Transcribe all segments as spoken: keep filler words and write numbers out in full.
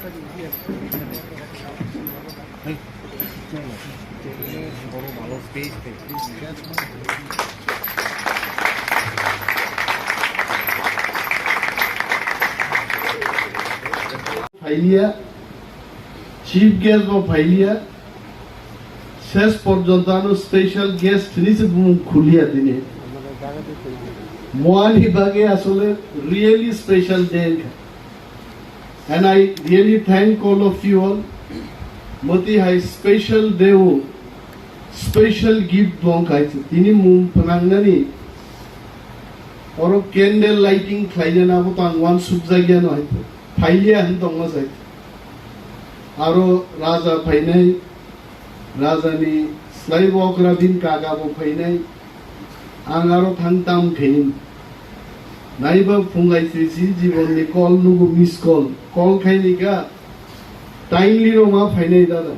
Phailiya, chief guest bo phailiya, ses porjonto ano special guest hinwi se bumung khuliya dini. Moani bagwi asole really special day wngkha. And I really thank all of you all. Moti hai special day o special gift bo wngkha hai se. Tini mung phnangnani oro candle lighting khlainani abo to ang uansukjakya no hai se. Phailiya hin tongma jai. Aro raja phainai, rajani slaibo okra bini kaka bo phainai. Ang aro thang tam khaini. Naiba phungai sui si jibon ni call nugo, miss call. Call khaini ka timely no ma phainai dada.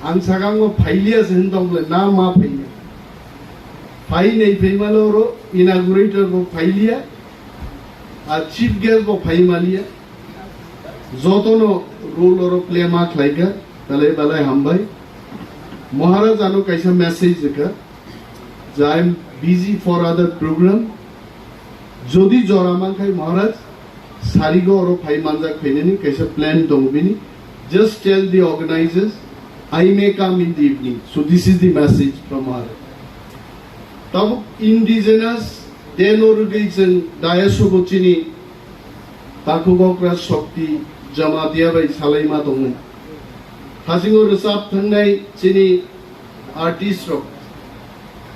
Ang sakang bo phailiya se hin tong le na ma phainai. Phainai phaimalo oro inaugurator bo phailiya. A chief guest bo phai maliya. Jotono role oro play ma khlaika, belai belai hambai. Maharaj ano kaisa message rwkha, je I am busy for other program. Jodi jora mankhai Maharaj, sarigo oro phai manjak phainani kaisa plan tongo bini. Just tell the organizers, I may come in the evening. So this is the message from Maharaj. Tabuk indigenous day no rwgwi chwng dais o bo chini takhuk okra Shakti Jamatia bai salaima tongo. Hasingo rwchap thangnai chini artist rok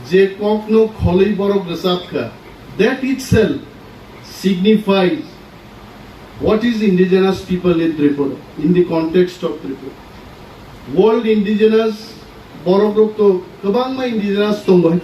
je kokno kholwi borok rwchap kha, that itself signifies what is indigenous people in Tripura, in the context of Tripura. World indigenous borok rok to kwbangma indigenous tongo hai.